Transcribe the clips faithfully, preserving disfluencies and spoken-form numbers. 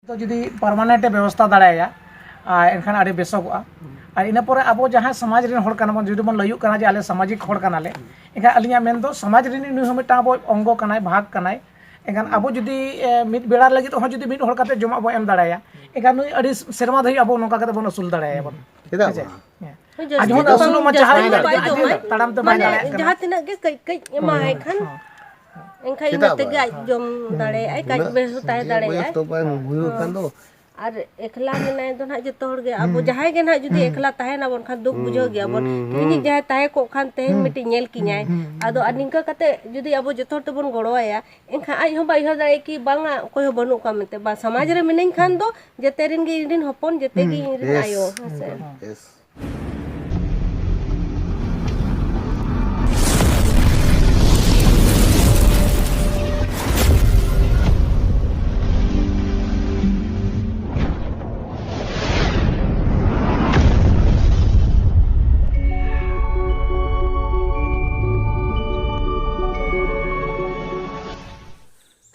ᱫᱚ ᱡᱩᱫᱤ ᱯᱟᱨᱢᱟᱱᱮᱱᱴ ᱮ ᱵᱮᱵᱚᱥᱛᱷᱟ ᱫᱟᱲᱮᱭᱟᱭᱟ, ᱟᱨ ᱮᱱᱠᱷᱟᱱ ᱟᱹᱰᱤ ᱵᱮᱥᱚᱜᱚᱜᱼᱟ᱾ ᱟᱨ ᱤᱱᱟᱹ ᱯᱚᱨᱮ ᱟᱵᱚ ᱡᱟᱦᱟᱸᱭ ᱥᱚᱢᱟᱡᱽ ᱨᱮᱱ ᱦᱚᱲ ᱠᱟᱱᱟ ᱵᱚᱱ, ᱡᱩᱫᱤ ᱵᱚᱱ ᱞᱟᱹᱭᱩᱜ ᱠᱟᱱᱟ ᱡᱮ ᱟᱞᱮ ᱥᱟᱢᱟᱡᱤᱠ ᱦᱚᱲ ᱠᱟᱱᱟᱞᱮ, ᱮᱱᱠᱷᱟᱱ ᱟᱹᱞᱤᱧᱟᱜ ᱢᱮᱱ ᱫᱚ ᱥᱚᱢᱟᱡᱽ ᱨᱤᱱᱤᱡ ᱱᱩᱭ ᱦᱚᱸ ᱢᱤᱫᱴᱟᱝ ᱟᱵᱚ ᱚᱝᱜᱚ ᱠᱟᱱᱟᱭ, ᱵᱷᱟᱜᱽ ᱠᱟᱱᱟᱭ᱾ ᱮᱱᱠᱷᱟᱱ ᱟᱵᱚ ᱡᱩᱫᱤ ᱮ, ᱢᱤᱫ ᱵᱮᱲᱟ ᱞᱟᱹᱜᱤᱫ ᱦᱚᱸ ᱡᱩᱫᱤ ᱢᱤᱫ ᱦᱚᱲ ᱠᱟᱛᱮ ᱡᱚᱢᱟᱜ ᱵᱚᱱ ᱮᱢ ᱫᱟᱲᱮᱭᱟᱭᱟ, ᱮᱱᱠᱷᱟᱱ ᱱᱩᱭ ᱟᱹᱰᱤ ᱥᱮᱨᱢᱟ ᱫᱷᱟᱹᱵᱤᱡ ᱟᱵᱚ ᱱᱚᱝᱠᱟ ᱠᱟᱛᱮ ᱵᱚᱱ ᱟᱹᱥᱩᱞ ᱫᱟᱲᱮᱭᱟᱭᱟ ᱵᱚᱱ᱾ ᱪᱮᱫᱟᱜ ᱦᱮᱸ ᱥᱮ? ᱵᱟᱝ? ᱦᱮᱸ᱾ ᱦᱳᱭ, ᱟᱨ ᱡᱟᱹᱥᱛᱤ ᱡᱚᱠᱷᱚᱱ ᱫᱚ ᱟᱹᱥᱩᱞᱚᱜ ᱢᱟ ᱵᱟᱭ ᱪᱟᱦᱟᱣ ᱡᱚᱢᱟᱭ, ᱞᱮᱠᱟ ᱵᱟᱭ ᱡᱩᱫᱤ ᱡᱚᱢᱟᱭ, ᱛᱟᱲᱟᱢ ᱛᱮ ᱵᱟᱭ ᱢᱟᱱᱮ ᱫᱟᱲᱮᱭᱟᱜ ᱠᱟᱱᱟ᱾ ᱡᱟᱦᱟᱸ ᱛᱤᱱᱟᱹᱜ ᱜᱮ ᱠᱟᱹᱡ ᱠᱟᱹᱡ ᱮᱢᱟᱭ ᱦᱳᱭ, ᱠᱷᱟᱱ, ᱦᱳᱭ᱾ ᱮᱱᱠᱷᱟᱱ ᱤᱱᱟᱹ ᱪᱮᱫᱟᱜ ᱛᱮᱜᱮ ᱵᱟᱝ? ᱟᱡ ᱡᱚᱢ ᱫᱟᱲᱮᱭᱟᱜᱼᱟᱭ, ᱠᱟᱹᱡ ᱩᱱᱟᱹᱜ ᱵᱮᱥ ᱛᱟᱦᱮᱸ ᱩᱱᱟᱹᱜ ᱵᱚᱭᱮᱥ ᱫᱟᱲᱮᱭᱟᱜᱼᱟᱭ᱾ ᱫᱚ ᱵᱟᱝ ᱦᱩᱭᱩᱜ ᱠᱟᱱ ᱫᱚ᱾ ᱟᱨ ᱮᱠᱞᱟ ᱢᱮᱱᱟᱭ ᱫᱚ ᱱᱟᱦᱟᱜ ᱡᱚᱛᱚ ᱦᱚᱲ ᱜᱮ, ᱟᱵᱚ ᱦᱩᱸ᱾ ᱡᱟᱦᱟᱸᱭ ᱜᱮ ᱱᱟᱦᱟᱜ ᱡᱩᱫᱤ ᱦᱩᱸ᱾ ᱮᱠᱞᱟ ᱛᱟᱦᱮᱱᱟᱵᱚᱱ ᱠᱷᱟᱱ ᱫᱩᱠ ᱦᱩᱸ, ᱵᱩᱡᱷᱟᱹᱣ ᱜᱮᱭᱟᱵᱚᱱ᱾ ᱦᱩᱸ, ᱛᱮᱦᱮᱧ ᱦᱩᱸ᱾ ᱡᱟᱦᱟᱸᱭ ᱛᱟᱦᱮᱸ ᱠᱚᱜ ᱠᱷᱟᱱ ᱛᱮᱦᱮᱧ ᱦᱩᱸ᱾ ᱢᱤᱫᱴᱤᱡ ᱧᱮᱞ ᱠᱤᱧᱟᱭ᱾ ᱦᱩᱸ, ᱦᱩᱸ, ᱟᱫᱚ ᱟᱨ ᱦᱩᱸ᱾ ᱱᱤᱝᱠᱟᱹ ᱠᱟᱛᱮ ᱡᱩᱫᱤ ᱟᱵᱚ ᱡᱚᱛᱚ ᱦᱚᱲ ᱛᱮᱵᱚᱱ ᱜᱚᱲᱚᱣᱟᱭᱟ, ᱮᱱᱠᱷᱟᱱ ᱟᱡ ᱦᱚᱸ ᱵᱟᱭ ᱩᱭᱦᱟᱹᱨ ᱫᱟᱲᱮᱭᱟᱜᱼᱟ ᱠᱤ ᱵᱟᱝᱟ ᱚᱠᱚᱭ ᱦᱚᱸ ᱵᱟᱹᱱᱩᱜ ᱠᱚᱣᱟ ᱢᱮᱱᱛᱮ᱾ ᱵᱟ, ᱥᱚᱢᱟᱡᱽ ᱨᱮ ᱢᱤᱱᱟᱹᱧ ᱠᱷᱟᱱ ᱫᱚ ᱡᱮᱛᱮ ᱨᱮᱱ ᱜᱮ ᱤᱧ ᱨᱮᱱ ᱦᱚᱯᱚᱱ, ᱡᱮᱛᱮ ᱜᱮ ᱦᱩᱸ᱾ ᱤᱧ ᱨᱮᱱ ᱵᱮᱥ᱾ ᱟᱭᱳ, ᱦᱮᱸ ᱥᱮ᱾ ᱦᱩᱸ᱾ ᱵᱮᱥ᱾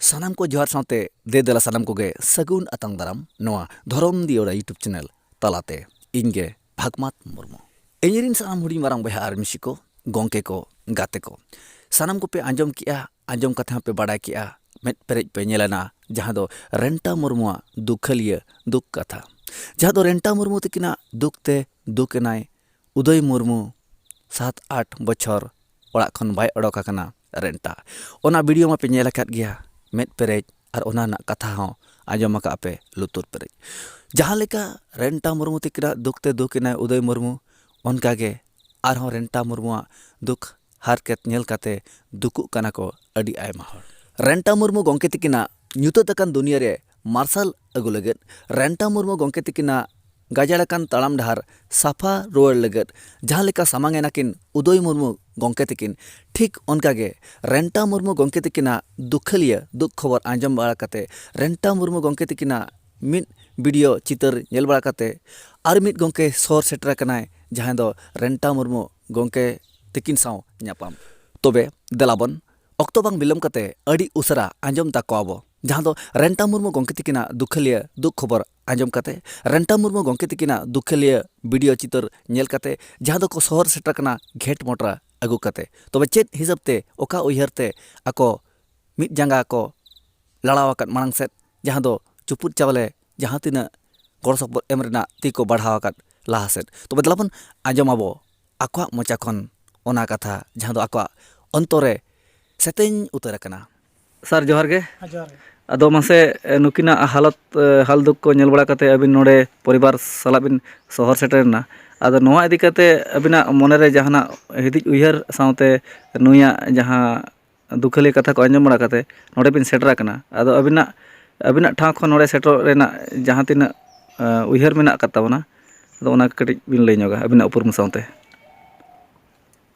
ᱥᱟᱱᱟᱢ ᱠᱚ ᱡᱚᱦᱟᱨ ᱥᱟᱶᱛᱮ ᱫᱮ ᱫᱮᱞᱟ ᱥᱟᱱᱟᱢ ᱠᱚᱜᱮ ᱥᱟᱹᱜᱩᱱ ᱟᱛᱟᱝ ᱫᱟᱨᱟᱢ ᱱᱚᱣᱟ ᱫᱷᱚᱨᱚᱢ ᱫᱤᱭᱚᱲᱟ YouTube channel ᱛᱟᱞᱟᱛᱮ᱾ ᱤᱧ ᱜᱮ ᱵᱷᱟᱜᱽᱢᱟᱛ ᱢᱩᱨᱢᱩ᱾ ᱤᱧᱨᱮᱱ ᱥᱟᱱᱟᱢ ᱦᱩᱰᱤᱧ ᱢᱟᱨᱟᱝ ᱵᱚᱭᱦᱟ ᱟᱨ ᱢᱤᱥᱤ ᱠᱚ, ᱜᱚᱝᱠᱮ ᱠᱚ, ᱜᱟᱛᱮ ᱠᱚ, ᱥᱟᱱᱟᱢ ᱠᱚᱯᱮ ᱟᱸᱡᱚᱢ ᱠᱮᱜᱼᱟ, ᱟᱸᱡᱚᱢ ᱠᱟᱛᱮ ᱦᱚᱸᱯᱮ ᱵᱟᱰᱟᱭ ᱠᱮᱜᱼᱟ, ᱢᱮᱫ ᱯᱮᱨᱮᱡ ᱯᱮ ᱧᱮᱞ ᱮᱱᱟ, ᱡᱟᱦᱟᱸ ᱫᱚ ᱨᱮᱱᱴᱟ ᱢᱩᱨᱢᱩᱣᱟᱜ ᱫᱩᱠᱷᱟᱹᱞᱤᱭᱟᱹ ᱫᱩᱠ ᱠᱟᱛᱷᱟ, ᱡᱟᱦᱟᱸ ᱫᱚ ᱨᱮᱱᱴᱟ ᱢᱩᱨᱢᱩ ᱛᱤᱠᱤᱱᱟᱜ ᱫᱩᱠ ᱛᱮ ᱫᱩᱠ ᱮᱱᱟᱭ ᱩᱫᱚᱭ ᱢᱩᱨᱢᱩ, ᱥᱟᱛ ᱟᱴ ᱵᱚᱪᱷᱚᱨ ᱚᱲᱟᱜ ᱠᱷᱚᱱ ᱵᱟᱭ ᱚᱰᱚᱠ ᱟᱠᱟᱱᱟ ᱨᱮᱱᱴᱟ᱾ ᱚᱱᱟ ᱵᱷᱤᱰᱤᱭᱳ ᱢᱟᱯᱮ ᱧᱮᱞ ᱟᱠᱟᱫ ᱜᱮᱭᱟ, ᱢᱮᱫ ᱯᱮᱨᱮᱡ, ᱟᱨ ᱚᱱᱟ ᱨᱮᱱᱟᱜ ᱠᱟᱛᱷᱟ ᱦᱚᱸ ᱟᱸᱡᱚᱢ ᱟᱠᱟᱫ ᱯᱮ ᱞᱩᱛᱩᱨ ᱯᱮᱨᱮᱡ᱾ ᱡᱟᱦᱟᱸ ᱞᱮᱠᱟ ᱨᱮᱱᱴᱟ ᱢᱩᱨᱢᱩ ᱛᱤᱠᱤᱱᱟᱜ ᱫᱩᱠ ᱛᱮ ᱫᱩᱠ ᱮᱱᱟᱭ ᱩᱫᱚᱭ ᱢᱩᱨᱢᱩ, ᱚᱱᱠᱟᱜᱮ ᱟᱨᱦᱚᱸ ᱨᱮᱱᱴᱟ ᱢᱩᱨᱢᱩᱣᱟᱜ ᱫᱩᱠ ᱦᱟᱨᱠᱮᱛ ᱧᱮᱞ ᱠᱟᱛᱮ ᱫᱩᱠᱩᱜ ᱠᱟᱱᱟ ᱠᱚ ᱟᱹᱰᱤ ᱟᱭᱢᱟ ᱦᱚᱲ᱾ ᱨᱮᱱᱴᱟ ᱢᱩᱨᱢᱩ ᱜᱚᱢᱠᱮ ᱛᱤᱠᱤᱱᱟᱜ ᱧᱩᱛᱟᱹᱛ ᱟᱠᱟᱱ ᱫᱩᱱᱤᱭᱟᱹ ᱨᱮ ᱢᱟᱨᱥᱟᱞ ᱟᱹᱜᱩ ᱞᱟᱹᱜᱤᱫ, ᱨᱮᱱᱴᱟ ᱢᱩᱨᱢᱩ ᱜᱚᱢᱠᱮ ᱛᱤᱠᱤᱱᱟᱜ ᱜᱟᱡᱟᱲ ᱟᱠᱟᱱ ᱛᱟᱲᱟᱢ ᱰᱟᱦᱟᱨ ᱥᱟᱯᱷᱟ ᱨᱩᱣᱟᱹᱲ ᱞᱟᱹᱜᱤᱫ ᱡᱟᱦᱟᱸ ᱞᱮᱠᱟ ᱥᱟᱢᱟᱝ ᱮᱱᱟ ᱠᱤᱱ ᱩᱫᱚᱭ ᱢᱩᱨᱢᱩ ᱜᱚᱢᱠᱮ ᱛᱤᱠᱤᱱ, ᱴᱷᱤᱠ ᱚᱱᱠᱟ ᱜᱮ ᱨᱮᱱᱴᱟ ᱢᱩᱨᱢᱩ ᱜᱚᱢᱠᱮ ᱛᱤᱠᱤᱱᱟᱜ ᱫᱩᱠᱷᱟᱹᱞᱤᱭᱟᱹ ᱫᱩᱠ ᱠᱷᱚᱵᱚᱨ ᱟᱸᱡᱚᱢ ᱵᱟᱲᱟ ᱠᱟᱛᱮ, ᱨᱮᱱᱴᱟ ᱢᱩᱨᱢᱩ ᱜᱚᱢᱠᱮ ᱛᱤᱠᱤᱱᱟᱜ ᱢᱤᱫ ᱵᱷᱤᱰᱤᱭᱳ ᱪᱤᱛᱟᱹᱨ ᱧᱮᱞ ᱵᱟᱲᱟ ᱠᱟᱛᱮ, ᱟᱨ ᱢᱤᱫ ᱜᱚᱢᱠᱮ ᱥᱚᱦᱚᱨ ᱥᱮᱴᱮᱨ ᱟᱠᱟᱱᱟᱭ, ᱡᱟᱦᱟᱸᱭ ᱫᱚ ᱨᱮᱱᱴᱟ ᱢᱩᱨᱢᱩ ᱜᱚᱢᱠᱮ ᱛᱤᱠᱤᱱ ᱥᱟᱶ ᱧᱟᱯᱟᱢ᱾ ᱛᱚᱵᱮ ᱫᱮᱞᱟ ᱵᱚᱱ, ᱚᱠᱛᱚ ᱵᱟᱝ ᱵᱤᱞᱚᱢ ᱠᱟᱛᱮ ᱟᱹᱰᱤ ᱩᱥᱟᱹᱨᱟ ᱟᱸᱡᱚᱢ ᱛᱟᱠᱚᱣᱟ ᱵᱚ ᱡᱟᱦᱟᱸ ᱫᱚ ᱨᱮᱱᱴᱟ ᱢᱩᱨᱢᱩ ᱜᱚᱢᱠᱮ ᱛᱤᱠᱤᱱᱟᱜ ᱫᱩᱠᱷᱟᱹᱞᱤᱭᱟᱹ ᱫᱩᱠ ᱠᱷᱚᱵᱚᱨ ᱟᱸᱡᱚᱢ ᱠᱟᱛᱮ, ᱨᱮᱱᱴᱟ ᱢᱩᱨᱢᱩ ᱜᱚᱢᱠᱮ ᱛᱤᱠᱤᱱᱟᱜ ᱫᱩᱠᱷᱟᱹᱞᱤᱭᱟᱹ ᱵᱷᱤᱰᱤᱭᱳ ᱪᱤᱛᱟᱹᱨ ᱧᱮᱞ ᱠᱟᱛᱮ, ᱡᱟᱦᱟᱸ ᱫᱚᱠᱚ ᱥᱚᱦᱚᱨ ᱥᱮᱴᱮᱨ ᱠᱟᱱᱟ ᱜᱷᱮᱸᱴ ᱢᱚᱴᱨᱟ ᱟᱹᱜᱩ ᱠᱟᱛᱮ᱾ ᱛᱚᱵᱮ ᱪᱮᱫ ᱦᱤᱥᱟᱹᱵ ᱛᱮ, ᱚᱠᱟ ᱩᱭᱦᱟᱹᱨ ᱛᱮ ᱟᱠᱚ ᱢᱤᱫ ᱡᱟᱸᱜᱟ ᱠᱚ ᱞᱟᱲᱟᱣ ᱟᱠᱟᱫ ᱢᱟᱲᱟᱝ ᱥᱮᱫ, ᱡᱟᱦᱟᱸ ᱫᱚ ᱪᱩᱯᱩᱫ ᱪᱟᱣᱞᱮ ᱡᱟᱦᱟᱸ ᱛᱤᱱᱟᱹᱜ ᱜᱚᱲᱚ ᱥᱚᱯᱚᱦᱚᱫ ᱮᱢ ᱨᱮᱱᱟᱜ ᱛᱤ ᱠᱚ ᱵᱟᱲᱦᱟᱣ ᱟᱠᱟᱫ ᱞᱟᱦᱟ ᱥᱮᱫ᱾ ᱛᱚᱵᱮ ᱫᱮᱞᱟ ᱵᱚᱱ ᱟᱸᱡᱚᱢ ᱟᱵᱚ ᱟᱠᱚᱣᱟᱜ ᱢᱚᱪᱟ ᱠᱷᱚᱱ ᱚᱱᱟ ᱠᱟᱛᱷᱟ, ᱡᱟᱦᱟᱸ ᱫᱚ ᱟᱠᱚᱣᱟᱜ ᱚᱱᱛᱚᱨ ᱨᱮ ᱥᱮᱛᱮᱧ ᱩᱛᱟᱹᱨ ᱟᱠᱟᱱᱟ᱾ ᱥᱟᱨ, ᱡᱚᱦᱟᱨ ᱜᱮ᱾ ᱦᱮᱸ, ᱡᱚᱦᱟᱨ ᱜᱮ᱾ ᱟᱫᱚ ᱢᱟᱥᱮ, ᱮ, ᱱᱩᱠᱤᱱᱟᱜ ᱦᱟᱞᱚᱛ, ᱮ, ᱦᱟᱞ ᱫᱩᱠ ᱠᱚ ᱧᱮᱞ ᱵᱟᱲᱟ ᱠᱟᱛᱮ ᱟᱹᱵᱤᱱ ᱱᱚᱰᱮ ᱯᱚᱨᱤᱵᱟᱨ ᱥᱟᱞᱟᱜ ᱵᱤᱱ ᱥᱚᱦᱚᱨ ᱥᱮᱴᱮᱨ ᱮᱱᱟ᱾ ᱟᱫᱚ ᱱᱚᱣᱟ ᱤᱫᱤ ᱠᱟᱛᱮ ᱟᱹᱵᱤᱱᱟᱜ ᱢᱚᱱᱮ ᱨᱮ ᱡᱟᱦᱟᱱᱟᱜ ᱦᱤᱫᱤᱡ ᱩᱭᱦᱟᱹᱨ ᱥᱟᱶᱛᱮ ᱱᱩᱭᱟᱜ ᱡᱟᱦᱟᱸ ᱫᱩᱠᱷᱟᱹᱞᱤ ᱠᱟᱛᱷᱟ ᱠᱚ ᱟᱸᱡᱚᱢ ᱵᱟᱲᱟ ᱠᱟᱛᱮ ᱱᱚᱰᱮ ᱵᱤᱱ ᱥᱮᱴᱮᱨ ᱟᱠᱟᱱᱟ᱾ ᱟᱫᱚ ᱟᱹᱵᱤᱱᱟᱜ, ᱟᱹᱵᱤᱱᱟᱜ ᱴᱷᱟᱶ ᱠᱷᱚᱱ ᱱᱚᱰᱮ ᱥᱮᱴᱮᱨᱚᱜ ᱨᱮᱱᱟᱜ ᱡᱟᱦᱟᱸ ᱛᱤᱱᱟᱹᱜ, ᱮ, ᱩᱭᱦᱟᱹᱨ ᱢᱮᱱᱟᱜ ᱟᱠᱟᱫ ᱛᱟᱵᱚᱱᱟ, ᱟᱫᱚ ᱚᱱᱟ ᱠᱟᱹᱴᱤᱡ ᱵᱤᱱ ᱞᱟᱹᱭ ᱧᱚᱜᱟ ᱟᱹᱵᱤᱱᱟᱜ ᱩᱯᱨᱩᱢ ᱥᱟᱶᱛᱮ᱾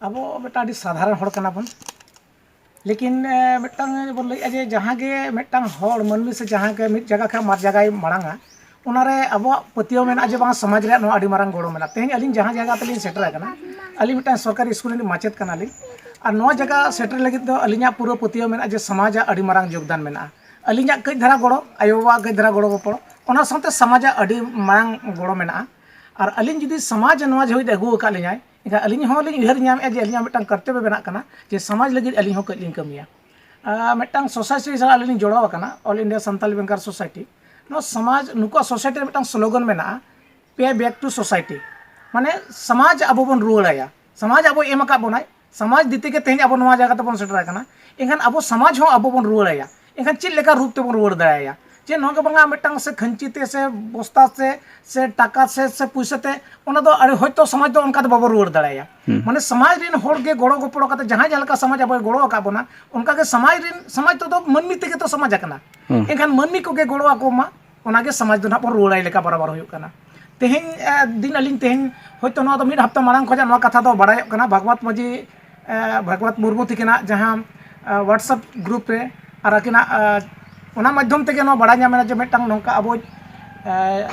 ᱟᱵᱚ ᱢᱤᱫᱴᱟᱝ ᱟᱹᱰᱤ ᱥᱟᱫᱷᱟᱨᱚᱱ ᱦᱚᱲ ᱠᱟᱱᱟ ᱵᱚᱱ, ᱞᱮᱠᱤᱱ, ᱮ, ᱢᱤᱫᱴᱟᱝ ᱵᱚᱱ ᱞᱟᱹᱭᱮᱫᱼᱟ ᱡᱮ ᱡᱟᱦᱟᱸ ᱜᱮ ᱢᱤᱫᱴᱟᱝ ᱦᱚᱲ ᱢᱟᱹᱱᱢᱤ ᱥᱮ ᱡᱟᱦᱟᱸ ᱜᱮ ᱢᱤᱫ ᱡᱟᱭᱜᱟ ᱠᱷᱚᱱ ᱢᱟᱨ ᱡᱟᱭᱜᱟᱭ ᱢᱟᱲᱟᱝᱟ, ᱚᱱᱟᱨᱮ ᱟᱵᱚᱣᱟᱜ ᱯᱟᱹᱛᱭᱟᱹᱣ ᱢᱮᱱᱟᱜᱼᱟ ᱡᱮ ᱵᱟᱝ, ᱥᱚᱢᱟᱡᱽ ᱨᱮᱭᱟᱜ ᱱᱚᱣᱟ ᱟᱹᱰᱤ ᱢᱟᱨᱟᱝ ᱜᱚᱲᱚ ᱢᱮᱱᱟᱜᱼᱟ᱾ ᱛᱮᱦᱮᱧ ᱟᱹᱞᱤᱧ ᱡᱟᱦᱟᱸ ᱡᱟᱭᱜᱟ ᱛᱮᱞᱤᱧ ᱥᱮᱴᱮᱨ ᱟᱠᱟᱱᱟ, ᱟᱹᱞᱤᱧ ᱢᱤᱫᱴᱟᱝ ᱥᱚᱨᱠᱟᱨᱤ ᱥᱠᱩᱞ ᱨᱤᱱᱤᱡ ᱢᱟᱪᱮᱫ ᱠᱟᱱᱟᱞᱤᱧ, ᱟᱨ ᱱᱚᱣᱟ ᱡᱟᱭᱜᱟ ᱥᱮᱴᱮᱨ ᱞᱟᱹᱜᱤᱫ ᱫᱚ ᱟᱹᱞᱤᱧᱟᱜ ᱯᱩᱨᱟᱹ ᱯᱟᱹᱛᱭᱟᱹᱣ ᱢᱮᱱᱟᱜᱼᱟ ᱡᱮ ᱥᱚᱢᱟᱡᱟᱜ ᱟᱹᱰᱤ ᱢᱟᱨᱟᱝ ᱡᱳᱜᱽᱫᱟᱱ ᱢᱮᱱᱟᱜᱼᱟ᱾ ᱟᱹᱞᱤᱧᱟᱜ ᱠᱟᱹᱡ ᱫᱷᱟᱨᱟ ᱜᱚᱲᱚ, ᱟᱭᱳᱼᱵᱟᱵᱟᱣᱟᱜ ᱠᱟᱹᱡ ᱫᱷᱟᱨᱟ ᱜᱚᱲᱚ ᱜᱚᱯᱚᱲᱚ, ᱚᱱᱟ ᱥᱟᱶᱛᱮ ᱥᱚᱢᱟᱡᱟᱜ ᱟᱹᱰᱤ ᱢᱟᱨᱟᱝ ᱜᱚᱲᱚ ᱢᱮᱱᱟᱜᱼᱟ᱾ ᱟᱨ ᱟᱹᱞᱤᱧ ᱡᱩᱫᱤ ᱥᱚᱢᱟᱡᱽ ᱱᱚᱣᱟ ᱡᱷᱩᱡ ᱟᱹᱜᱩ ᱟᱠᱟᱫ ᱞᱤᱧᱟᱭ, ᱮᱱᱠᱷᱟᱱ ᱟᱹᱞᱤᱧ ᱦᱚᱸᱞᱤᱧ ᱩᱭᱦᱟᱹᱨ ᱧᱟᱢᱮᱫᱼᱟ ᱡᱮ ᱟᱹᱞᱤᱧᱟᱜ ᱢᱤᱫᱴᱟᱝ ᱠᱚᱨᱛᱚᱵᱵᱚ ᱵᱮᱱᱟᱜ ᱠᱟᱱᱟ ᱡᱮ ᱥᱚᱢᱟᱡᱽ ᱞᱟᱹᱜᱤᱫ ᱟᱹᱞᱤᱧ ᱦᱚᱸ ᱠᱟᱹᱡ ᱞᱤᱧ ᱠᱟᱹᱢᱤᱭᱟ᱾ ᱟᱨ ᱢᱤᱫᱴᱟᱝ ᱥᱳᱥᱟᱭᱴᱤ ᱥᱟᱞᱟᱜ ᱟᱹᱞᱤᱧ ᱞᱤᱧ ᱡᱚᱲᱟᱣ ᱟᱠᱟᱱᱟ, All India Santali Banker Society᱾ ᱱᱚᱣᱟ ᱥᱚᱢᱟᱡᱽ, ᱱᱩᱠᱩᱣᱟᱜ ᱥᱳᱥᱟᱭᱴᱤ ᱨᱮ ᱢᱤᱫᱴᱟᱝ ᱥᱞᱳᱜᱟᱱ ᱢᱮᱱᱟᱜᱼᱟ, "Pay back to society", ᱢᱟᱱᱮ ᱥᱚᱢᱟᱡᱽ ᱟᱵᱚ ᱵᱚᱱ ᱨᱩᱣᱟᱹᱲ ᱟᱭᱟ᱾ ᱥᱚᱢᱟᱡᱽ ᱟᱵᱚᱭ ᱮᱢ ᱟᱠᱟᱫ ᱵᱚᱱᱟᱭ, ᱥᱚᱢᱟᱡᱽ ᱤᱫᱤ ᱛᱮᱜᱮ ᱛᱮᱦᱮᱧ ᱟᱵᱚ ᱱᱚᱣᱟ ᱡᱟᱭᱜᱟ ᱛᱮᱵᱚᱱ ᱥᱮᱴᱮᱨ ᱟᱠᱟᱱᱟ᱾ ᱮᱱᱠᱷᱟᱱ ᱟᱵᱚ ᱥᱚᱢᱟᱡᱽ ᱦᱚᱸ ᱟᱵᱚ ᱵᱚᱱ ᱨᱩᱣᱟᱹᱲ ᱟᱭᱟ᱾ ᱮᱱᱠᱷᱟᱱ ᱪᱮᱫ ᱞᱮᱠᱟ ᱨᱩᱯ ᱛᱮᱵᱚᱱ ᱨᱩᱣᱟᱹᱲ ᱫᱟᱲᱮ ᱟᱭᱟ? ᱡᱮ ᱱᱚᱣᱟ ᱜᱮ ᱵᱟᱝᱟ ᱢᱤᱫᱴᱟᱝ ᱥᱮ ᱠᱷᱟᱹᱧᱪᱤ ᱛᱮ ᱥᱮ ᱵᱚᱥᱛᱟ ᱥᱮ, ᱥᱮ ᱴᱟᱠᱟ ᱥᱮ, ᱥᱮ ᱯᱩᱭᱥᱟᱹ ᱛᱮ, ᱚᱱᱟ ᱫᱚ ᱟᱹᱰᱤ ᱦᱚᱭᱛᱳ ᱥᱚᱢᱟᱡᱽ ᱫᱚ ᱚᱱᱠᱟ ᱫᱚ ᱵᱟᱵᱚ ᱨᱩᱣᱟᱹᱲ ᱫᱟᱲᱮ ᱟᱭᱟ᱾ ᱦᱩᱸ᱾ ᱢᱟᱱᱮ ᱥᱚᱢᱟᱡᱽ ᱨᱮᱱ ᱦᱚᱲ ᱜᱮ ᱜᱚᱲᱚ ᱜᱚᱯᱚᱲᱚ ᱠᱟᱛᱮ ᱡᱟᱦᱟᱸᱭ ᱡᱟᱦᱟᱸ ᱞᱮᱠᱟ ᱥᱚᱢᱟᱡᱽ ᱟᱵᱚᱭ ᱜᱚᱲᱚ ᱟᱠᱟᱫ ᱵᱚᱱᱟ, ᱚᱱᱠᱟ ᱜᱮ ᱥᱚᱢᱟᱡᱽ ᱨᱮᱱ, ᱥᱚᱢᱟᱡᱽ ᱛᱮᱫᱚ ᱢᱟᱹᱱᱢᱤ ᱛᱮᱜᱮ ᱛᱚ ᱥᱚᱢᱟᱡᱽ ᱟᱠᱟᱱᱟ᱾ ᱦᱩᱸ᱾ ᱮᱱᱠᱷᱟᱱ ᱢᱟᱹᱱᱢᱤ ᱠᱚᱜᱮ ᱜᱚᱲᱚ ᱟᱠᱚ ᱢᱟ, ᱚᱱᱟᱜᱮ ᱥᱚᱢᱟᱡᱽ ᱫᱚ ᱱᱟᱦᱟᱜ ᱵᱚᱱ ᱨᱩᱣᱟᱹᱲᱟᱭ ᱞᱮᱠᱟ ᱵᱟᱨᱟᱵᱟᱨ ᱦᱩᱭᱩᱜ ᱠᱟᱱᱟ᱾ ᱛᱮᱦᱮᱧ, ᱮ, ᱫᱤᱱ ᱟᱹᱞᱤᱧ ᱛᱮᱦᱮᱧ ᱦᱚᱭᱛᱳ ᱱᱚᱣᱟ ᱫᱚ ᱢᱤᱫ ᱦᱟᱯᱛᱟ ᱢᱟᱲᱟᱝ ᱠᱷᱚᱱᱟᱜ ᱱᱚᱣᱟ ᱠᱟᱛᱷᱟ ᱫᱚ ᱵᱟᱲᱟᱭᱚᱜ ᱠᱟᱱᱟ, ᱵᱷᱟᱜᱽᱣᱟᱛ ᱢᱟᱹᱡᱷᱤ, ᱮ, ᱵᱷᱟᱜᱽᱣᱟᱛ ᱢᱩᱨᱢᱩ ᱛᱤᱠᱤᱱᱟᱜ ᱡᱟᱦᱟᱸ, ᱮ, WhatsApp ᱜᱨᱩᱯ ᱨᱮ ᱟᱨ ᱟᱹᱠᱤᱱᱟᱜ, ᱮ, ᱚᱱᱟ ᱢᱟᱫᱽᱫᱷᱚᱢ ᱛᱮᱜᱮ ᱱᱚᱣᱟ ᱵᱟᱲᱟᱭ ᱧᱟᱢ ᱮᱱᱟ ᱡᱮ ᱢᱤᱫᱴᱟᱝ ᱱᱚᱝᱠᱟ ᱟᱵᱚ, ᱮ,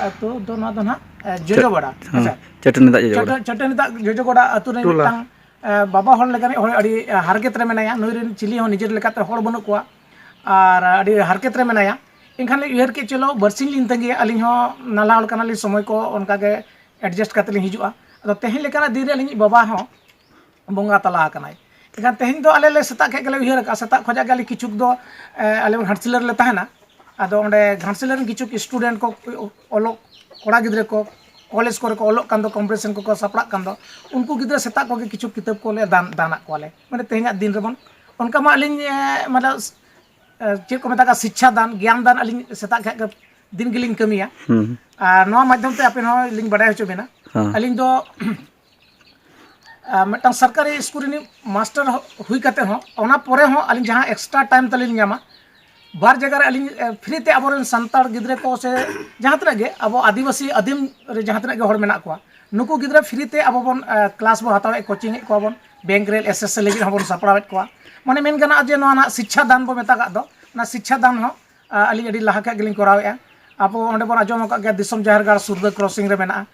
ᱟᱹᱛᱩ ᱫᱚ ᱱᱚᱣᱟ ᱫᱚ ᱱᱟᱦᱟᱜ, ᱮ, ᱡᱚᱡᱚᱜᱚᱲᱟ᱾ ᱦᱮᱸ, ᱦᱮᱸᱥᱮ? ᱪᱟᱹᱴᱟᱹᱱᱤ ᱫᱟᱜ ᱡᱚᱡᱚᱜᱚᱲᱟ᱾ ᱪᱟᱹᱴᱟᱹ-, ᱪᱟᱹᱴᱟᱹᱱᱤ ᱫᱟᱜ ᱡᱚᱡᱚᱜᱚᱲᱟ ᱟᱹᱛᱩ ᱨᱮ ᱴᱚᱞᱟ᱾ ᱢᱤᱫᱴᱟᱝ, ᱮ, ᱵᱟᱵᱟ ᱦᱚᱲ ᱞᱮᱠᱟᱱᱤᱡ ᱦᱚᱲ ᱟᱹᱰᱤ, ᱮ, ᱦᱟᱨᱠᱮᱛ ᱨᱮ ᱢᱮᱱᱟᱭᱟ᱾ ᱱᱩᱭ ᱨᱮᱱ ᱪᱤᱞᱤ ᱦᱚᱸ ᱱᱤᱡᱮᱨ ᱞᱮᱠᱟᱛᱮ ᱦᱚᱲ ᱵᱟᱹᱱᱩᱜ ᱠᱚᱣᱟ᱾ ᱟᱨ ᱟᱹᱰᱤ ᱦᱟᱨᱠᱮᱛ ᱨᱮ ᱢᱮᱱᱟᱭᱟ᱾ ᱮᱱᱠᱷᱟᱱ ᱞᱤᱧ ᱩᱭᱦᱟᱹᱨ ᱠᱮᱫ, ᱪᱚᱞᱚ ᱵᱟᱨᱥᱤᱧ ᱞᱤᱧ ᱛᱟᱺᱜᱤᱭᱟ, ᱟᱹᱞᱤᱧ ᱦᱚᱸ ᱱᱟᱞᱦᱟ ᱦᱚᱲ ᱠᱟᱱᱟᱞᱤᱧ, ᱥᱚᱢᱚᱭ ᱠᱚ ᱚᱱᱠᱟ ᱜᱮ ᱮᱰᱡᱟᱥᱴ ᱠᱟᱛᱮ ᱞᱤᱧ ᱦᱤᱡᱩᱜᱼᱟ᱾ ᱟᱫᱚ ᱛᱮᱦᱮᱧ ᱞᱮᱠᱟᱱᱟᱜ ᱫᱤᱱ ᱨᱮ ᱟᱹᱞᱤᱧ ᱵᱟᱵᱟ ᱦᱚᱸ ᱵᱚᱸᱜᱟ ᱛᱟᱞᱟ ᱟᱠᱟᱱᱟᱭ᱾ ᱮᱱᱠᱷᱟᱱ ᱛᱮᱦᱮᱧ ᱫᱚ ᱟᱞᱮ ᱞᱮ ᱥᱮᱛᱟᱜ ᱠᱷᱮᱡ ᱜᱮᱞᱮ ᱩᱭᱦᱟᱹᱨ ᱟᱠᱟᱫᱼᱟ, ᱥᱮᱛᱟᱜ ᱠᱷᱚᱱᱟᱜ ᱜᱮ ᱟᱞᱮ ᱠᱤᱪᱷᱩᱠ ᱫᱚ, ᱮ, ᱟᱞᱮ ᱜᱷᱟᱴᱥᱤᱞᱟᱹ ᱨᱮᱞᱮ ᱛᱟᱦᱮᱱᱟ᱾ ᱟᱫᱚ ᱚᱸᱰᱮ ᱜᱷᱟᱴᱥᱤᱞᱟᱹ ᱨᱮᱱ ᱠᱤᱪᱷᱩ ᱥᱴᱩᱰᱮᱱᱴ ᱠᱚ, ᱚᱞᱚᱜ ᱠᱚᱲᱟ ᱜᱤᱫᱽᱨᱟᱹ ᱠᱚ ᱠᱚᱞᱮᱡᱽ ᱠᱚᱨᱮ ᱠᱚ ᱚᱞᱚᱜ ᱠᱟᱱ ᱫᱚ, ᱠᱚᱢᱯᱤᱴᱤᱥᱚᱱ ᱠᱚᱠᱚ ᱥᱟᱯᱲᱟᱜ ᱠᱟᱱ ᱫᱚ, ᱩᱱᱠᱩ ᱜᱤᱫᱽᱨᱟᱹ ᱥᱮᱛᱟᱜ ᱠᱚᱜᱮ ᱠᱤᱪᱷᱩ ᱠᱤᱛᱟᱹᱵ ᱠᱚᱞᱮ ᱫᱟᱱ, ᱫᱟᱱᱟᱜ ᱠᱚᱣᱟᱞᱮ᱾ ᱢᱟᱱᱮ ᱛᱮᱦᱮᱧᱟᱜ ᱫᱤᱱ ᱨᱮᱵᱚᱱ, ᱚᱱᱠᱟ ᱢᱟ ᱟᱹᱞᱤᱧ, ᱮ, ᱢᱟᱱᱮ, ᱮ, ᱪᱮᱫ ᱠᱚ ᱢᱮᱛᱟᱜᱼᱟ, ᱥᱤᱪᱪᱷᱟ ᱫᱟᱱ, ᱜᱮᱭᱟᱱ ᱫᱟᱱ ᱟᱹᱞᱤᱧ ᱥᱮᱛᱟᱜ ᱠᱷᱟᱡ ᱜᱮ ᱫᱤᱱ ᱜᱮᱞᱤᱧ ᱠᱟᱹᱢᱤᱭᱟ᱾ ᱦᱩᱸ᱾ ᱟᱨ ᱱᱚᱣᱟ ᱢᱟᱫᱽᱫᱷᱚᱢ ᱛᱮ ᱟᱯᱮ ᱦᱚᱸ ᱞᱤᱧ ᱵᱟᱰᱟᱭ ᱦᱚᱪᱚ ᱵᱮᱱᱟ᱾ ᱦᱮᱸ᱾ ᱟᱹᱞᱤᱧ ᱫᱚ ᱟᱨ ᱢᱤᱫᱴᱟᱝ ᱥᱚᱨᱠᱟᱨᱤ ᱥᱠᱩᱞ ᱨᱤᱱᱤᱡ ᱢᱟᱥᱴᱟᱨ ᱦᱩᱭ ᱠᱟᱛᱮ ᱦᱚᱸ, ᱚᱱᱟ ᱯᱚᱨᱮ ᱦᱚᱸ ᱟᱹᱞᱤᱧ ᱡᱟᱦᱟᱸ ᱮᱠᱥᱴᱨᱟ ᱴᱟᱭᱤᱢ ᱛᱟᱹᱞᱤᱧ ᱧᱟᱢᱟ, ᱵᱟᱨ ᱡᱟᱭᱜᱟ ᱨᱮ ᱟᱹᱞᱤᱧ, ᱮ, ᱯᱷᱨᱤ ᱛᱮ ᱟᱵᱚᱨᱮᱱ ᱥᱟᱱᱛᱟᱲ ᱜᱤᱫᱽᱨᱟᱹ ᱠᱚ ᱥᱮ ᱡᱟᱦᱟᱸ ᱛᱤᱱᱟᱹᱜ ᱜᱮ ᱟᱵᱚ ᱟᱹᱫᱤᱵᱟᱹᱥᱤ ᱟᱹᱫᱤᱢ ᱨᱮ ᱡᱟᱦᱟᱸ ᱛᱤᱱᱟᱹᱜ ᱜᱮ ᱦᱚᱲ ᱢᱮᱱᱟᱜ ᱠᱚᱣᱟ, ᱱᱩᱠᱩ ᱜᱤᱫᱽᱨᱟᱹ ᱯᱷᱨᱤ ᱛᱮ ᱟᱵᱚ ᱵᱚᱱ, ᱮ, ᱠᱞᱟᱥ ᱵᱚᱱ ᱦᱟᱛᱟᱣᱮᱫ, ᱠᱳᱪᱤᱝ ᱮᱫ ᱠᱚᱣᱟ ᱵᱚᱱ, ᱵᱮᱝᱠ ᱨᱮ ᱮᱥ ᱮᱥ ᱥᱤ ᱞᱟᱹᱜᱤᱫ ᱦᱚᱸᱵᱚᱱ ᱥᱟᱯᱲᱟᱣᱮᱫ ᱠᱚᱣᱟ᱾ ᱢᱟᱱᱮ ᱢᱮᱱ ᱜᱟᱱᱚᱜᱼᱟ ᱡᱮ ᱱᱚᱣᱟ ᱱᱟᱜ ᱥᱤᱪᱪᱷᱟ ᱫᱟᱱ ᱵᱚ ᱢᱮᱛᱟᱜᱟᱜ ᱫᱚ, ᱚᱱᱟ ᱥᱤᱪᱪᱷᱟ ᱫᱟᱱ ᱦᱚᱸ, ᱟ, ᱟᱹᱞᱤᱧ ᱟᱹᱰᱤ ᱞᱟᱦᱟ ᱠᱷᱚᱱ ᱜᱮᱞᱤᱧ ᱠᱚᱨᱟᱣᱮᱫᱼᱟ᱾ ᱟᱵᱚ ᱚᱸᱰᱮ ᱵᱚᱱ ᱟᱸᱡᱚᱢ ᱟᱠᱟᱫ ᱜᱮᱭᱟ, ᱫᱤᱥᱚᱢ ᱡᱟᱦᱮᱨ ᱜᱟᱲ ᱥᱩᱨᱫᱟᱹ ᱠᱨᱚᱥᱤᱝ ᱨᱮ ᱢᱮᱱᱟᱜᱼᱟ᱾